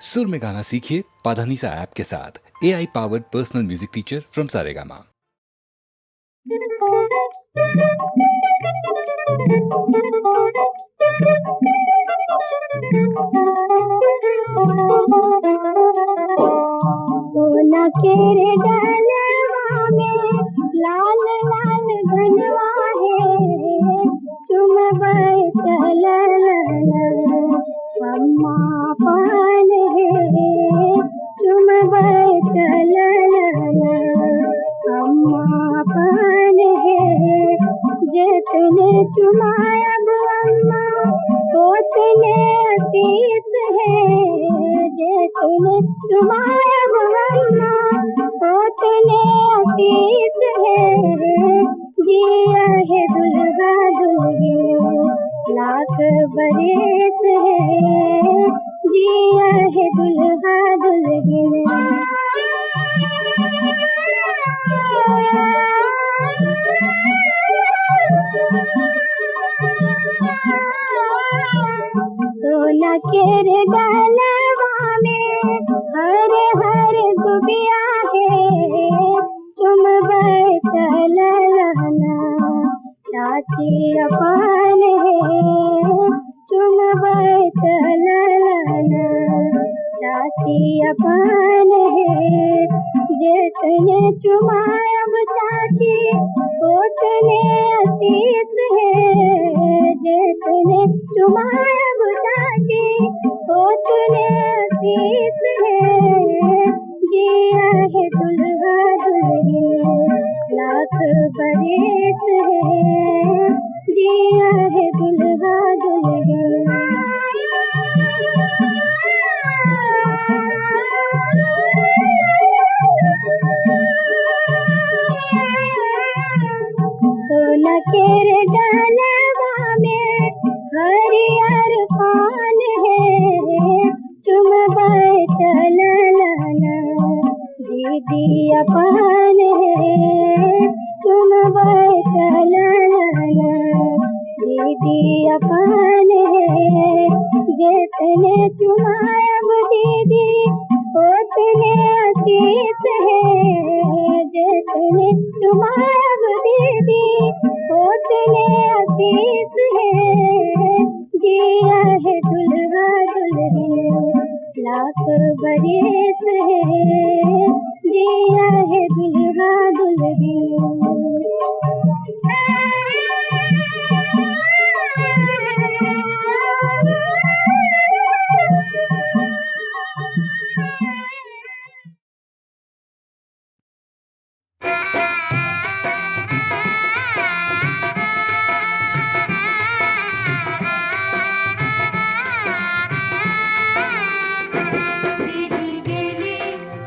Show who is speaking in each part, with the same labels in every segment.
Speaker 1: सुर में गाना सीखिए पाधानीसा ऐप के साथ। AI powered personal music teacher from Saregama.
Speaker 2: सोना केरे डलवा में लाल लाल धनवा है, चुम चलना अम्मा पान है, चुम चलना अम्मा पान है। जितने चुमाया अम्मा उतने अतीत है, जितने चुमाया अम्मा उतने अतीत है। जिया है दुल्हा दुल्हन लाख बरस है, जिया है दुल्हा दुल्हन। सोना केरे डलवा में हरे हरे दुबिया है, चुम चलना चाची अपान है, चुम चलना चाची अपान है। जितने चुमाया चाची उतने अतीत है, जितने चुमाया चाची उतने अतीत है। जिया है दुल्हा दुल्हन लाख बरस है, जिया है दुल्हा दुल्हन। सोना केरे डलवा में हरियर पान है, चुम चलना दीदी अपान है, चुम चलना दीदी अपान है। जितने चुमाया दीदी उतने अतीत है, जितने चुमाया दीदी उतने अतीत है। जिया है दुल्हा दुल्हन लाख बरस है, जिया है दुल्हा दुल्हन।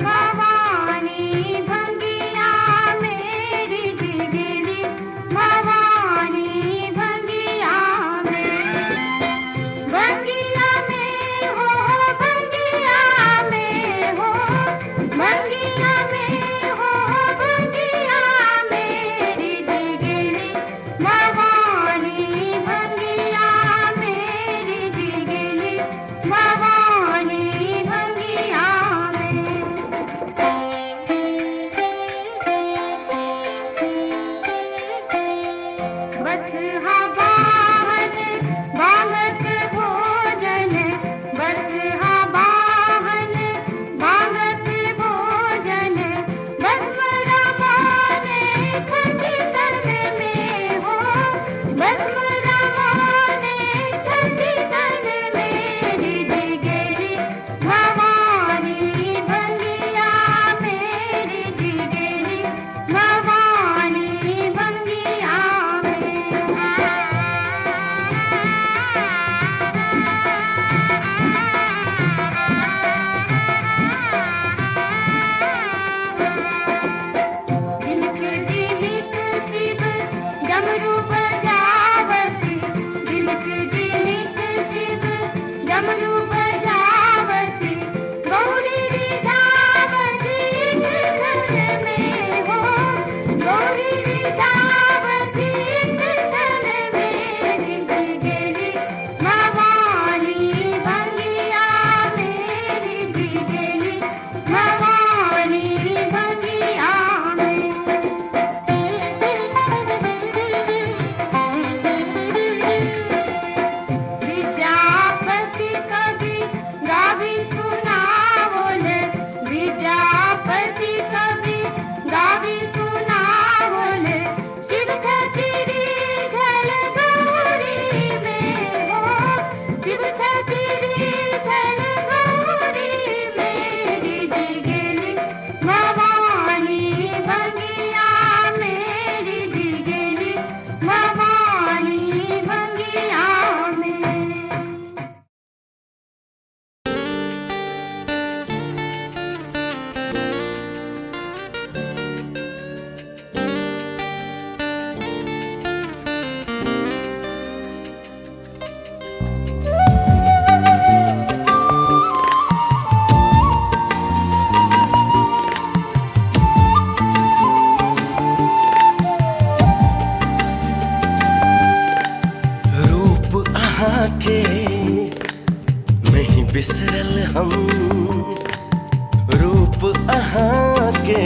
Speaker 3: भवानी भंगिया मेरी। बिसरल हम रूप अहाँ के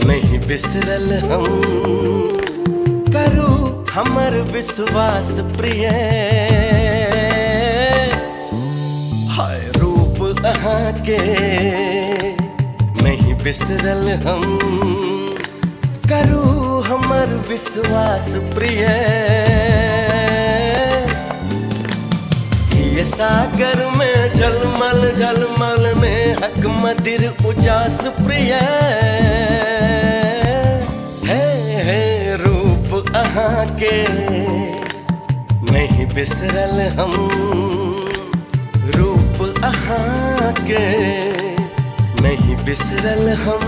Speaker 3: नहीं बिसरल हम। करू हमर विश्वास प्रिय, हाय रूप अहाँ के नहीं बिसरल हम। करू हमर विश्वास प्रिय, ये सागर में झलमल झलमल में हक मदिर उजास प्रिय। हे हे रूप अहाँ के नहीं बिसरल हम, रूप अहाँ के नहीं बिसरल हम।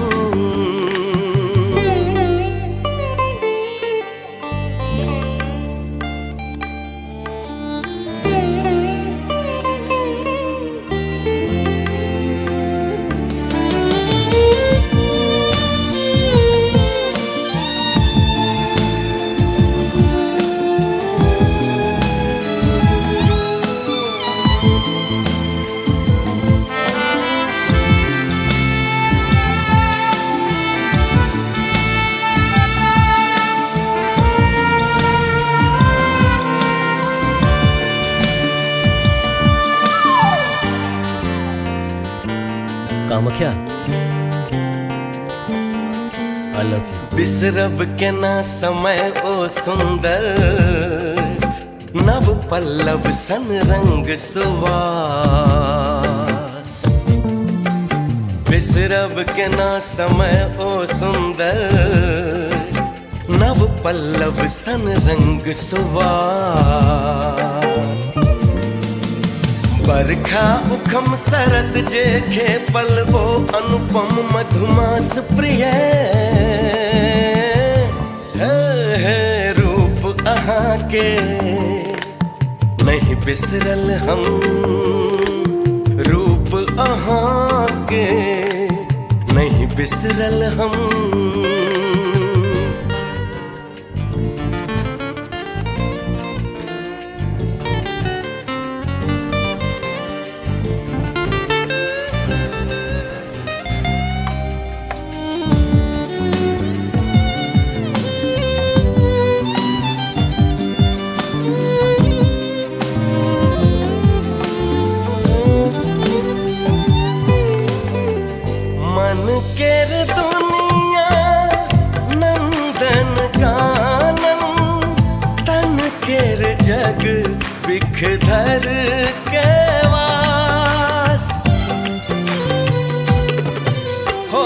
Speaker 4: Kamakhya, I love you.
Speaker 3: बिसरब केना समय ओ सुंदर, नव पल्लव सन रंग सुवास। बिसरब केना समय ओ सुंदर, नव पल्लव सन रंग सुवास। बरखा उखम सरद जे खे पल वो अनुपम मधुमास प्रिय। हे हे रूप अहाँ के नहीं बिसरल हम, रूप अहाँ के नहीं बिसरल हम। मन केर दुनिया नंदन कानन, तन केर जग विखधर के वास। हो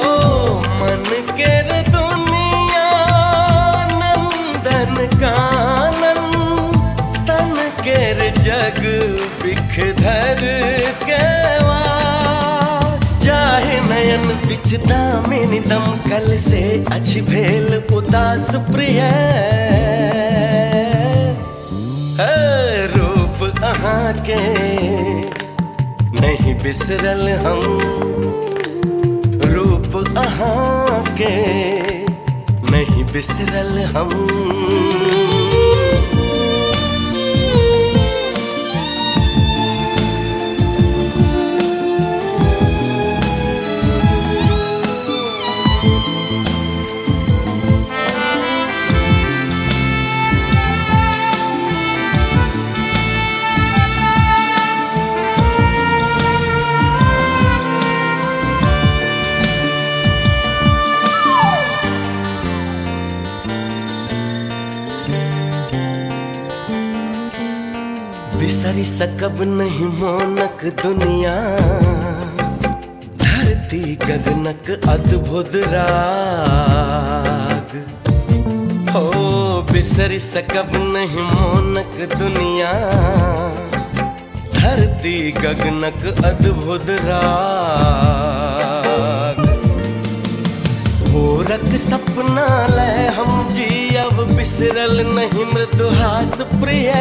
Speaker 3: मन केर दुनिया नंदन कानन, तन केर जग विखधर के वास। चाहे नयन बिच दामिनी दम कल से अछि भेल उदास प्रिय। रूप अहाँ के नहीं बिसरल हम, रूप अहाँ के नहीं बिसरल हम। बिसरी सकब नहीं मोनक दुनिया, धरती गगनक अद्भुत राग। हो बिसरी सकब नहीं मोनक दुनिया, धरती गगनक अद्भुत राग। भोरक सपना ले हम जियब, बिसरल नहीं मृदुहास प्रिय।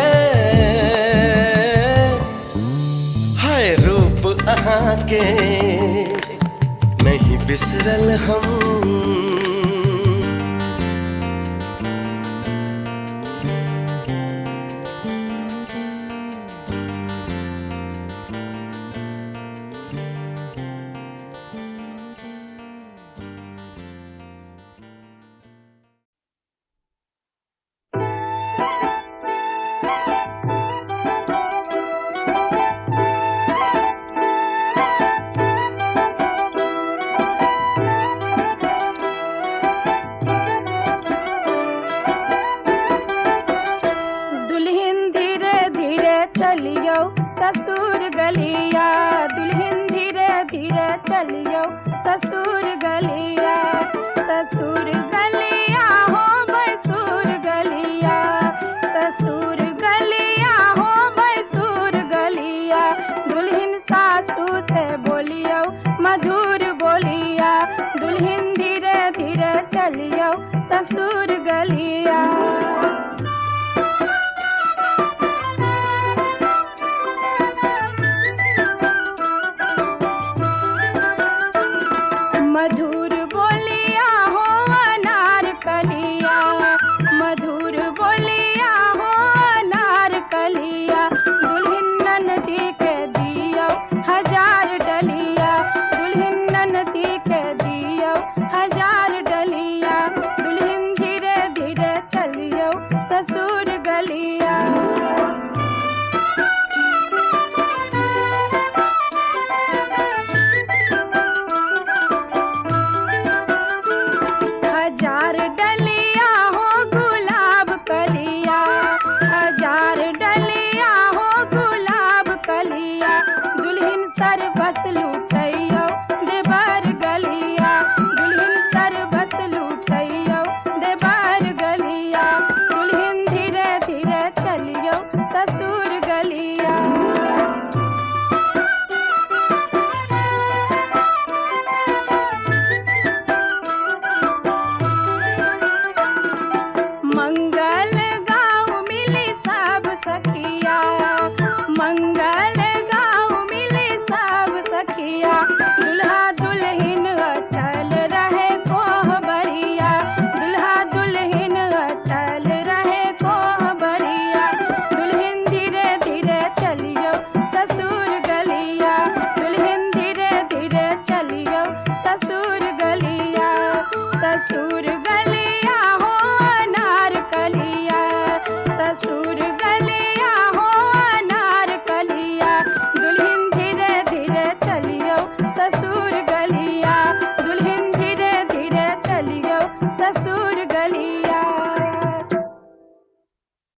Speaker 3: हाय रूप अहाँ के नहीं बिसरल हम।
Speaker 2: चलियो ससुर गलिया। ससुर गलिया हो भैंसुर गलिया, ससुर गलिया हो भैंसुर गलिया। दुल्हन सासू से बोलियो मधुर बोलिया, दुल्हन धीरे धीरे चलियो ससुर गलिया। मधुर बोलिया हो अनार कलिया, मधुर बोलिया हो अनार कलिया। दुल्हन ननदी के दियो हजार डलिया, दुल्हन ननदी के दियो हजार डलिया। दुल्हन धीरे धीरे चलियो ससुर गलिया। हजार डलिया हो गुलाब कलिया, हजार डलिया हो गुलाब कलिया। दुल्हन सर बस लुटैयो देवर गलिया, दुल्हन सर बस लुटैयो देवर गलिया। दुल्हन धीरे धीरे चलियो ससुर गलिया। मंगल गाँव मिली सब सखिया, मंगल गाँव मिली सब सखिया। दुल्हा दुल्हन चल रहे कोहबरिया, दुल्हा दुल्हन चल रहे कोहबरिया। दुल्हन धीरे धीरे चलियो ससुर गलिया, दुल्हन धीरे धीरे चलियो ससुर गलिया। ससुर गलिया हो अनार कलिया, ससुर गलिया हो अनार कलिया। दुल्हन धीरे धीरे चलियो ससुर गलिया, दुल्हन धीरे धीरे चलियो ससुर